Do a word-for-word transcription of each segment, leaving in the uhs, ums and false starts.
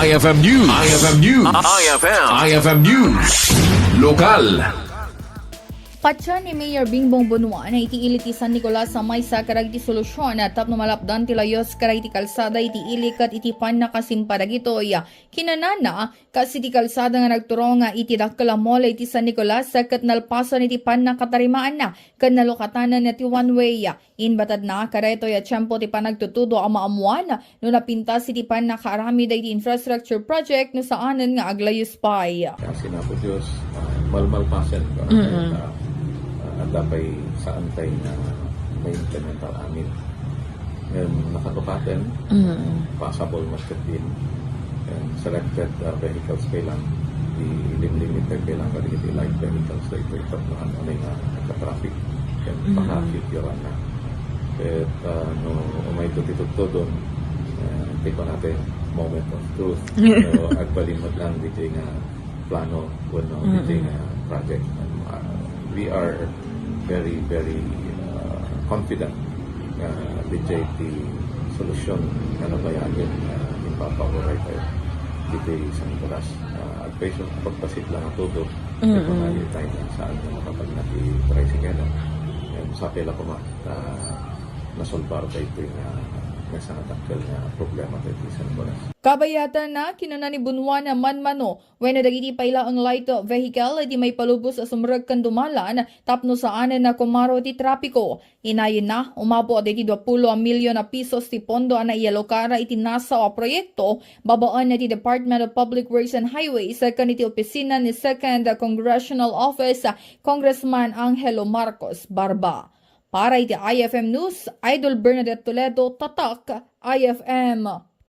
I F M News. I F M News. I F M. I F M News. Lokal. Patien ni Mayor Bingbong Bonuan iti ili ti San Nicolas a maysa kadagiti solusion tapno malapdan ti layus kadagiti kalsada iti ili ket iti pannakasimpa dagitoy. Kinunana, kas iti kalsada nga nagturong iti dakkel a mall iti San Nicolas ket nalpasen iti pannakatarimaanna ken nalukatanan ti one way. Imbatadna kadaytoy a tiempo ti panagtutudo a maammoan no napintas iti pannakaaramid iti infrastructure project no saanen nga aglayus pay. Kasi na po Diyos, ah, malmalpasen ko. Mm-mm. Ah, ah, adda pay saan tayo na ma-implementar amin. Ngem nakatukaten, Mm-mm. Passable met ketdin. And selected, uh, vehicles kay lang, ilimlimit kay lang kadagiti light vehicles daytoy tapno ania nga nagka-traffic. Ken Mm-mm. Paka-futuran na. Ket, uh, no umay to ti tudtudon, uh, ti kunana ti moment of truth. So, agbalin met lang ditoy nga plano wenno Mm-mm. Ditoy nga project. Uh, we are very, very, uh, confident nga ditoy ti solusyon nga nabayagen nga ipapaboray tayo ditoy San Nicolas. Uh, agpayso, pagpasit lang a todo, Mm-mm. Iti panayo tayo na saan nga makapag-, nag-i-tricycle. Sapay la koma, uh, nasolbar tayo ito nga, nga sangadakkel nga problema tayo iti San Nicolas. Kabayatan na, kinuna ni Bonuan a manmano wenno dagiti pay laeng light vehicle iti maipalubos a sumrek ken dumalan tapno saanen a kumaro ti trapiko. Inayon na, umabot iti dua pulo a milyon a pisos ti pondo a naialokar iti nasao a proyekto babaen iti Department of Public Works and Highways ken iti opisina ni Second Congressional Office, Congressman Angelo Marcos Barba. Para iti I F M News, Idol Bernadette Toledo, Tatak, I F M.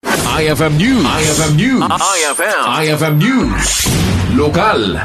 I F M News. I F M News. I F M. I F M News. Lokal.